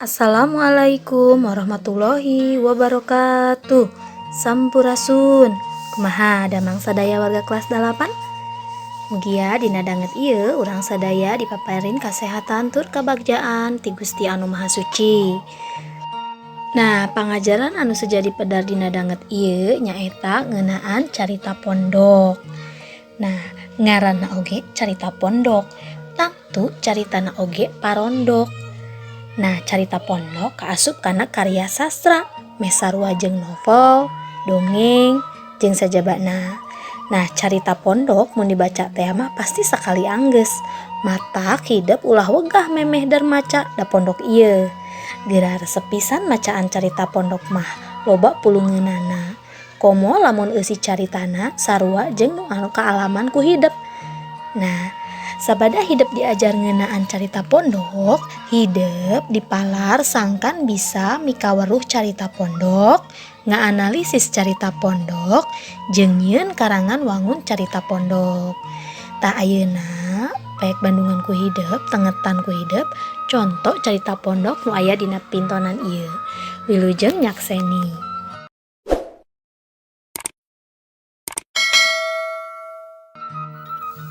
Assalamualaikum warahmatullahi wabarakatuh. Sampurasun. Kumaha damang sadaya warga kelas 8? Mugia dina danget ieu urang sadaya dipaparin kasehatan tur kabagjaan ti Gusti Anu Maha Suci. Nah, pangajaran anu seja dipedar dina danget ieu nyaeta ngeunaan carita pondok. Nah, ngaranna oge carita pondok, tangtu caritana oge parondok. Nah, carita pondok kaasup kana karya sastra, meh sarua jeung novel, dongeng, jeung sajabana. Nah, carita pondok mun dibaca teh mah pasti sakali anggeus. Matak hidep ulah wegah memeh dar maca da pondok ieu. Geura resep pisan macaan carita pondok mah, loba pulungeunana. Komo lamun eusi caritana sarua jeung nu anu kaalaman ku hidep. Nah, sabada hidep diajar ngeunaan carita pondok, hidep dipalar sangkan bisa mikaweruh carita pondok, ngaanalisis carita pondok, jeung nyieun karangan wangun carita pondok. Tah, ayeuna pek bandungan ku hidep, tengetan ku hidep, conto carita pondok nu aya dina pintonan ieu. Wilujeng nyakseni.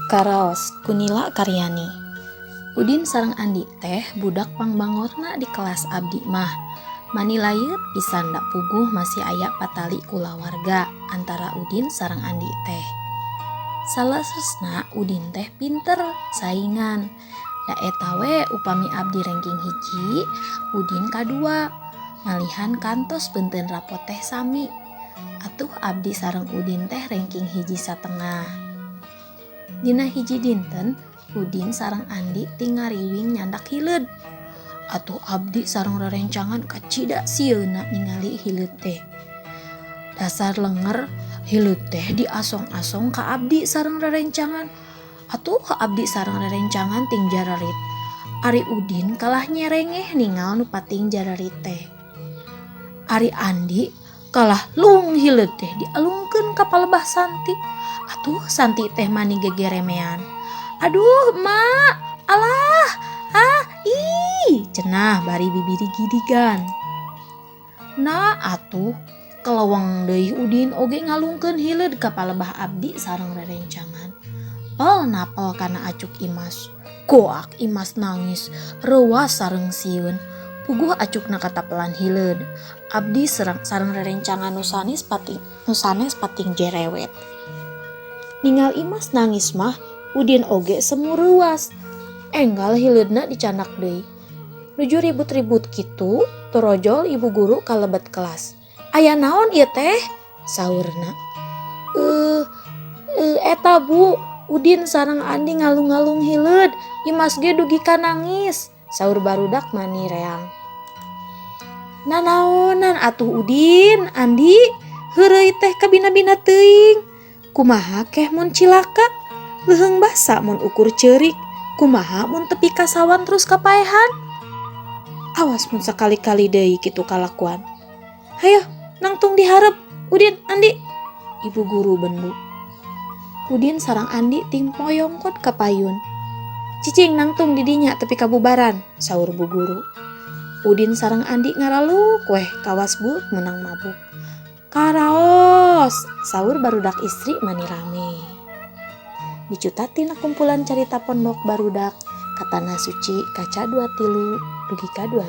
Karaos ku Nila Karyani. Udin sareng Andi teh budak pangbangorna di kelas abdi mah. Mani layeut pisan da puguh masih aya patali kulawarga antara Udin sareng Andi teh. Saleresna Udin teh pinter saingan. Da eta we upami abdi ranking 1, Udin kadua. Malihan kantos benten rapot teh sami. Atuh abdi sareng Udin teh ranking 1,5. Dina hiji dinten, Udin sareng Andi ting ngariwing nyandak hileud. Atuh abdi sareng rerencangan kacida sieunna ningali hileud teh. Dasar lenger, hileud teh diasong-asong ka abdi sareng rerencangan. Atuh abdi sareng rerencangan ting jararit. Ari Udin kalah nyerengeh ningal nu pating jararit teh. Ari Andi kalah lung hileud teh dialungkeun ka palebah Santi. Atuh Santi teh mani gegeremean. Aduh, Emak, alah, ah, ih, cenah bari bibiri gidigan. Nah, atuh keleweng deui Udin oge ngalungkeun hileud ka palebah abdi sareng rerencangan. Pel napel kana acuk Imas. Goak Imas nangis, reuas sareng sieun. Puguh acukna katapelan hileud. Abdi sareng rerencangan nu sanes pating jerewet. Ningal Imas nangis mah, Udin oge semu reuas. Enggal hileudna dicandak deui. Nuju ribut-ribut kitu, torojol ibu guru ka lebet kelas. Aya naon ieu teh? Saurna. Eta Bu, Udin sareng Andi ngalung-ngalung hileud, Imas ge dugi ka nangis. Saur barudak mani reang. Nanaonan atuh Udin, Andi, heureuy teh kabina-bina teuing. Kumaha keh mun cilaka? Leuheung basa mun ukur ceurik. Kumaha mun tepi ka sawan terus kapaehan? Awas mun sakali-kali deui kitu kalakuan. Hayo, nangtung dihareup, Udin, Andi. Ibu guru bendu. Udin sareng Andi ting poyongkot ka payun. Cicing nangtung di dinya tepi kabubaran, saur bu guru. Udin sareng Andi ngaraluk weh kawas but menang mabuk. Karaos, saur barudak istri mani rame. Dicutat tina kumpulan carita pondok barudak, Katana Suci kaca 23 dugi ka 25.